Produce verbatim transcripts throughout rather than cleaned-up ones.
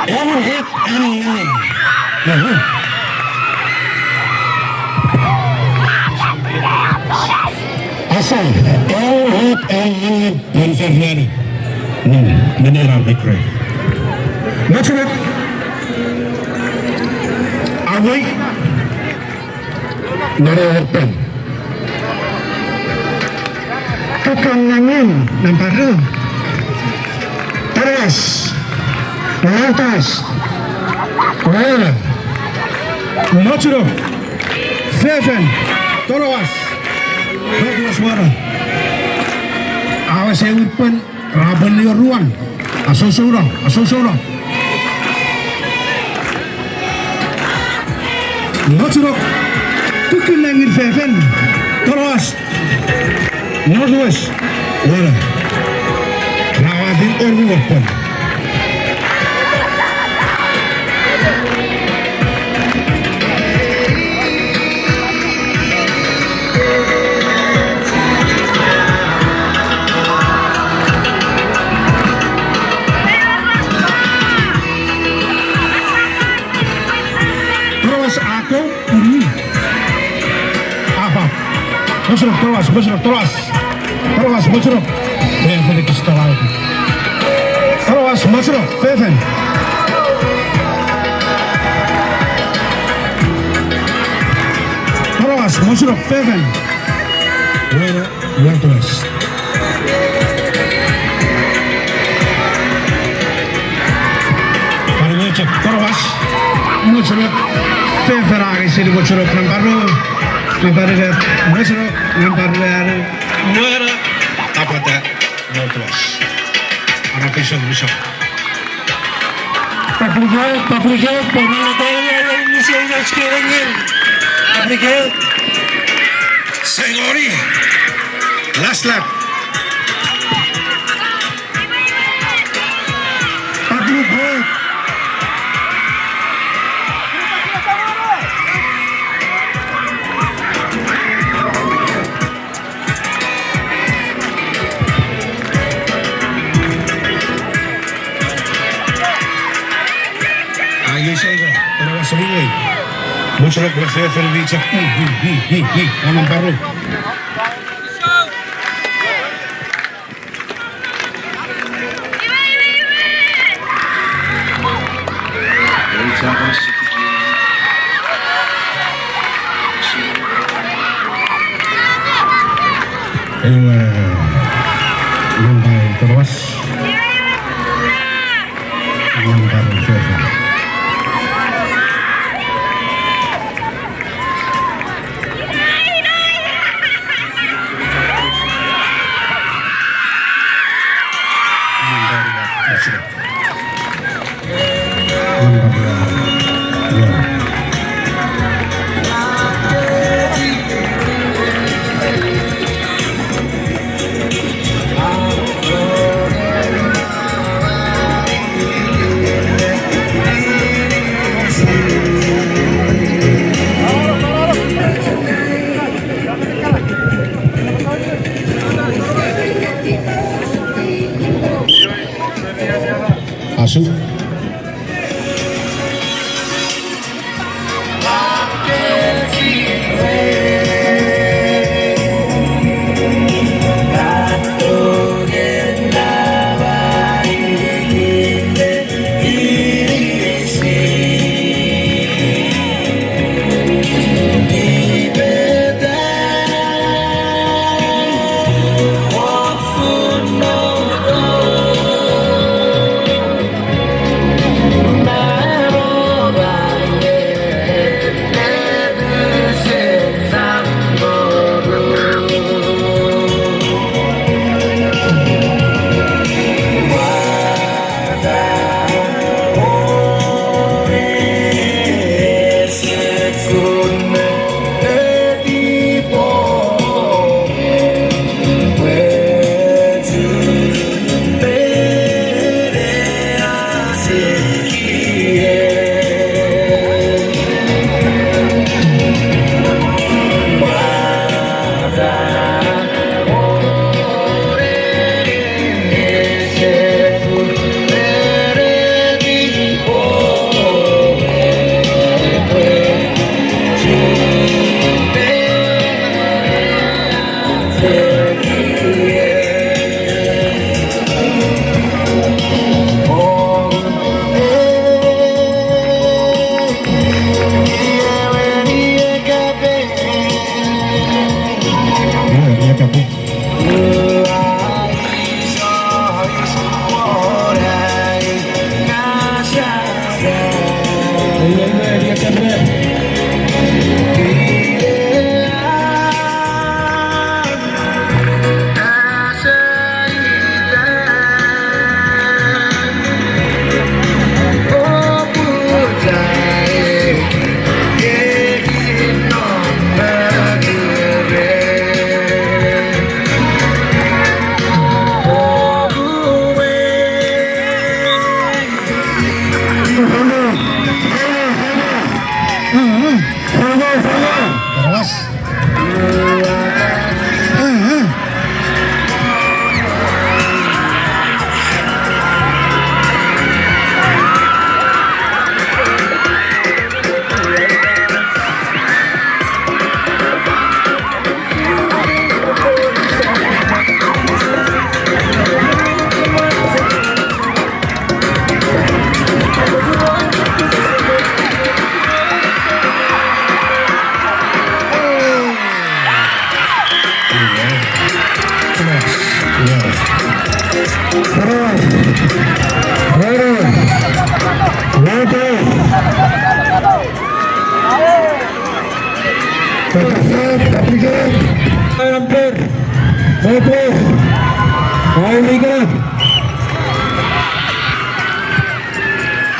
Ewe hep en nengin. Asa, ewe hep en nengin, en Feriani. Nin, menen ar victory. Mochunok. Away. Nere pen. Kukkun nengin, nampa ru. Toloas. Toloas. Wele. Mochunok. Fefin. Toloas. Toloas wele. Awe se wipwen. Ra pwon ni oruan. Asousouno, asousouno. Mochunok. Kukkun nengin fefin. Toloas. Northwest. Wele. Ra wati oruan pwon. Toloas ako, uni. Apa. Mochunok, toloas, mochunok, toloas. Toloas, mochunok. Fefin ekis toloas. Toloas, mochunok, fefin. Toloas, mochunok, fefin. Wele, wele toloas. Pari mochunok, toloas. Mochunok, fefin a ngeseni mochunok, nampa ru. Nampa ru, mochunok, nampa ru. Wele, apwata. Northwest. Ana pisok, pisok. Paprika, paprika, paprika, paprika. Sengori. Last lap. Paprika. Ai, ei, ei, ei, toloas mi wei. Mochunok me fefin mi chok. Hi, hi, hi, hi, hi. Anan paru. Ewe, nampa toloas. Nampa fefin. Asu.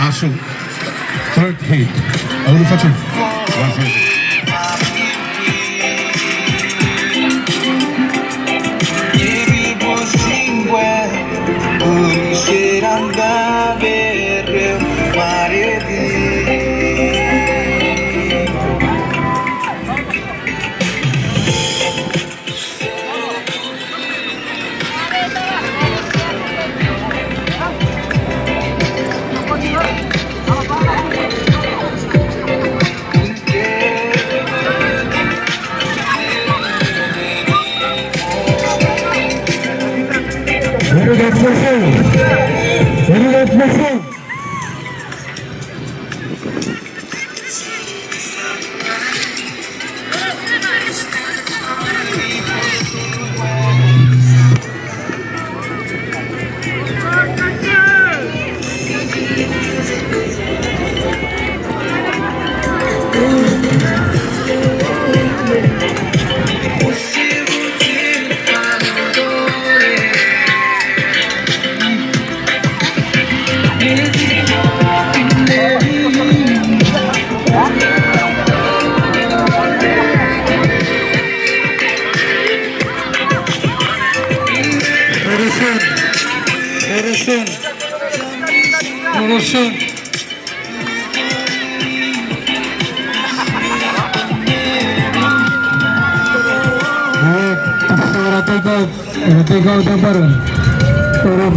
Asu, third heat. Aulu fachu. One thirty. Very good pushing. Very good pushing. Very soon. Very soon. Very soon. Alright, tapos na take out. Take out ang parang. Parang.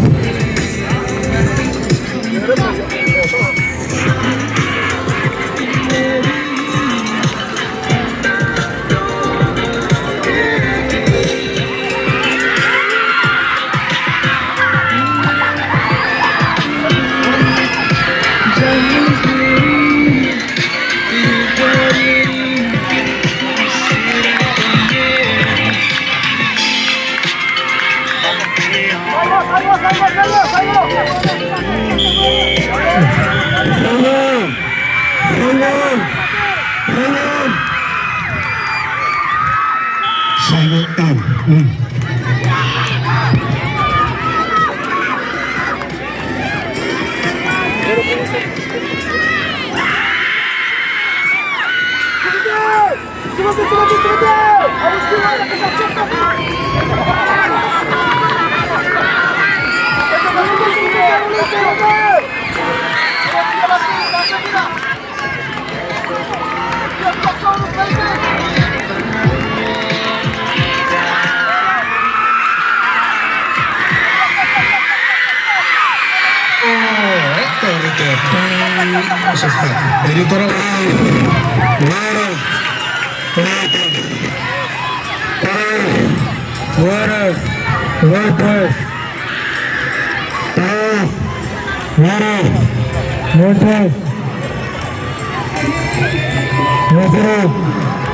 Saimo M. Mm. Water, water, water. Water, water. Water.